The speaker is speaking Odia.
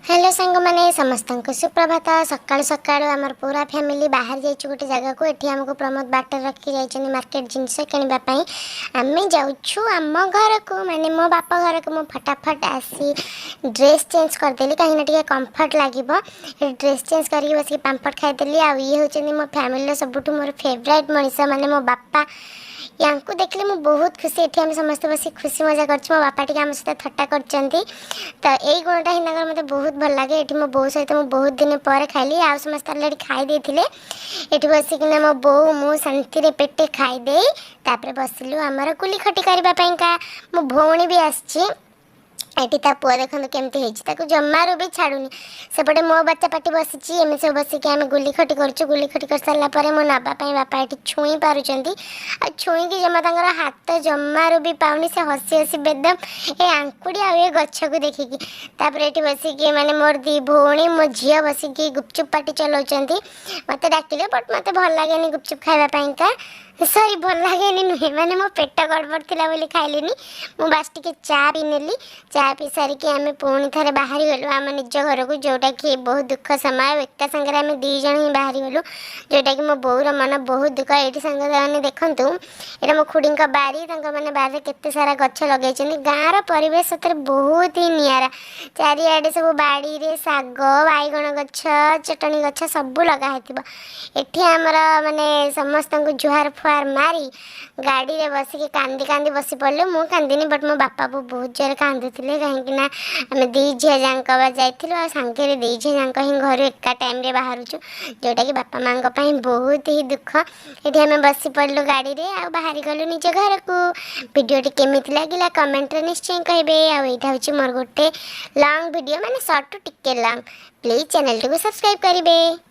ହ୍ୟାଲୋ ସାଙ୍ଗମାନେ, ସମସ୍ତଙ୍କୁ ସୁପ୍ରଭାତ। ସକାଳୁ ସକାଳୁ ଆମର ପୁରା ଫ୍ୟାମିଲି ବାହାରି ଯାଇଛୁ ଗୋଟେ ଜାଗାକୁ। ଏଠି ଆମକୁ ପ୍ରମୋଦ ବାଟରେ ରଖିକି ଯାଇଛନ୍ତି ମାର୍କେଟ ଜିନିଷ କିଣିବା ପାଇଁ। ଆମେ ଯାଉଛୁ ଆମ ଘରକୁ, ମାନେ ମୋ ବାପ ଘରକୁ। ମୁଁ ଫଟାଫଟ ଆସି ଡ୍ରେସ୍ ଚେଞ୍ଜ କରିଦେଲି, କାହିଁକିନା ଟିକେ କମ୍ଫର୍ଟ ଲାଗିବ। ଡ୍ରେସ୍ ଚେଞ୍ଜ କରିକି ବସିକି ପାମ୍ପଡ଼ ଖାଇଦେଲି। ଆଉ ଇଏ ହେଉଛନ୍ତି ମୋ ଫ୍ୟାମିଲିର ସବୁଠୁ ମୋର ଫେଭରାଇଟ୍ ମଣିଷ, ମାନେ ମୋ ବାପା। ୟାଙ୍କୁ ଦେଖିଲେ ମୁଁ ବହୁତ ଖୁସି। ଏଠି ଆମେ ସମସ୍ତେ ବସି ଖୁସି ମଜା କରୁଛୁ। ମୋ ବାପା ଟିକେ ଆମ ସହିତ ଥଟ୍ଟା କରୁଛନ୍ତି, ତ ଏଇ ଗୁଣଟା ହିଁ ତାଙ୍କର ମୋତେ ବହୁତ ଭଲ ଲାଗେ। ଏଠି ମୋ ବୋଉ ସହିତ ମୁଁ ବହୁତ ଦିନ ପରେ ଖାଇଲି। ଆଉ ସମସ୍ତେ ଅଲରେଡ଼ି ଖାଇ ଦେଇଥିଲେ। ଏଠି ବସିକିନା ମୋ ବୋଉ ମୁଁ ଶାନ୍ତିରେ ପେଟେ ଖାଇଦେଇ ତାପରେ ବସିଲୁ ଆମର ଗୁଲି ଖଟି କରିବା ପାଇଁକା। ମୋ ଭଉଣୀ ବି ଆସିଛି ଏଠି। ତା ପୁଅ ଦେଖନ୍ତୁ କେମିତି ହେଇଛି, ତାକୁ ଜମାରୁ ବି ଛାଡ଼ୁନି। ସେପଟେ ମୋ ବଚ୍ଚା ପାଟି ବସିଛି। ଏମିତି ସବୁ ବସିକି ଆମେ ଗୁଲି ଖଟି କରୁଛୁ। ଗୁଲି ଖଟି କରିସାରିଲା ପରେ ମୁଁ ନେବା ପାଇଁ ବାପା ଏଠି ଛୁଇଁ ପାରୁଛନ୍ତି, ଆଉ ଛୁଇଁକି ଜମା ତାଙ୍କର ହାତ ଜମାରୁ ବି ପାଉନି। ସେ ହସି ହସି ବେଦମ ଏ ଆଙ୍କୁଡ଼ି ଆଉ ଏ ଗଛକୁ ଦେଖିକି। ତାପରେ ଏଠି ବସିକି ମାନେ ମୋର ଦି ଭଉଣୀ, ମୋ ଝିଅ ବସିକି ଗୁପଚୁପ୍ ପାଟି ଚଲାଉଛନ୍ତି। ମୋତେ ଡାକିଲେ, ବଟ୍ ମୋତେ ଭଲ ଲାଗେନି ଗୁପଚୁପ୍ ଖାଇବା ପାଇଁକା। ସରି, ଭଲ ଲାଗେନି ନୁହେଁ, ମାନେ ମୋ ପେଟ ଗଡ଼ବଡ଼ ଥିଲା ବୋଲି ଖାଇଲିନି। ମୁଁ ବାସ୍ ଟିକେ ଚା ପିଇ ନେଲି। ଚା ପିଇ ସାରିକି ଆମେ ପୁଣି ଥରେ ବାହାରି ଗଲୁ ଆମ ନିଜ ଘରକୁ, ଯେଉଁଟାକି ବହୁତ ଦୁଃଖ ସମୟ। ଆଉ ଏକା ସାଙ୍ଗରେ ଆମେ ଦୁଇ ଜଣ ହିଁ ବାହାରି ଗଲୁ, ଯେଉଁଟାକି ମୋ ବୋଉର ମନ ବହୁତ ଦୁଃଖ। ଏଇଠି ସାଙ୍ଗମାନେ ଦେଖନ୍ତୁ, ଏଇଟା ମୋ ଖୁଡ଼ିଙ୍କ ବାରି। ତାଙ୍କ ମାନେ ବାରିରେ କେତେ ସାରା ଗଛ ଲଗେଇଛନ୍ତି। ଗାଁର ପରିବେଶ ସତରେ ବହୁତ ହିଁ ନିଆରା। ଚାରିଆଡ଼େ ସବୁ ବାଡ଼ିରେ ଶାଗ, ବାଇଗଣ ଗଛ, ଚଟଣି ଗଛ ସବୁ ଲଗା ହେଇଥିବ। ଏଠି ଆମର ମାନେ ସମସ୍ତଙ୍କୁ ଜୁହାର ଫୁହାର ମାରି ଗାଡ଼ିରେ ବସିକି କାନ୍ଦି କାନ୍ଦି ବସି ପଡ଼ିଲୁ। ମୁଁ କାନ୍ଦିନି, ବଟ୍ ମୋ ବାପା ବୋଉ ବହୁତ ଜୋରେ କାନ୍ଦୁଥିଲେ, କାହିଁକି ନା ଆମେ ଦୁଇ ଝିଅ ଯାଙ୍କ ବା ଯାଇଥିଲୁ ଆଉ ସାଙ୍ଗରେ ଦୁଇ ଝିଅ ଯାଙ୍କ ହିଁ ଘରୁ ଏକା ଟାଇମ୍ରେ ବାହାରୁଛୁ, ଯେଉଁଟାକି ବାପା ମାଆଙ୍କ ପାଇଁ ବହୁତ ହିଁ ଦୁଃଖ। ଏଠି ଆମେ ବସି ପଡ଼ିଲୁ ଗାଡ଼ିରେ ଆଉ ବାହାରି ଗଲୁ ନିଜ ଘରକୁ। ଭିଡ଼ିଓଟି କେମିତି ଲାଗିଲା କମେଣ୍ଟରେ ନିଶ୍ଚୟ କହିବେ। ଆଉ ଏଇଟା ହେଉଛି ମୋର ଗୋଟେ ଲଙ୍ଗ୍ ଭିଡ଼ିଓ, ମାନେ ସର୍ଟ ଟୁ ଟିକେ ଲଙ୍ଗ୍। ପ୍ଲିଜ୍ ଚ୍ୟାନେଲଟିକୁ ସବସ୍କ୍ରାଇବ୍ କରିବେ।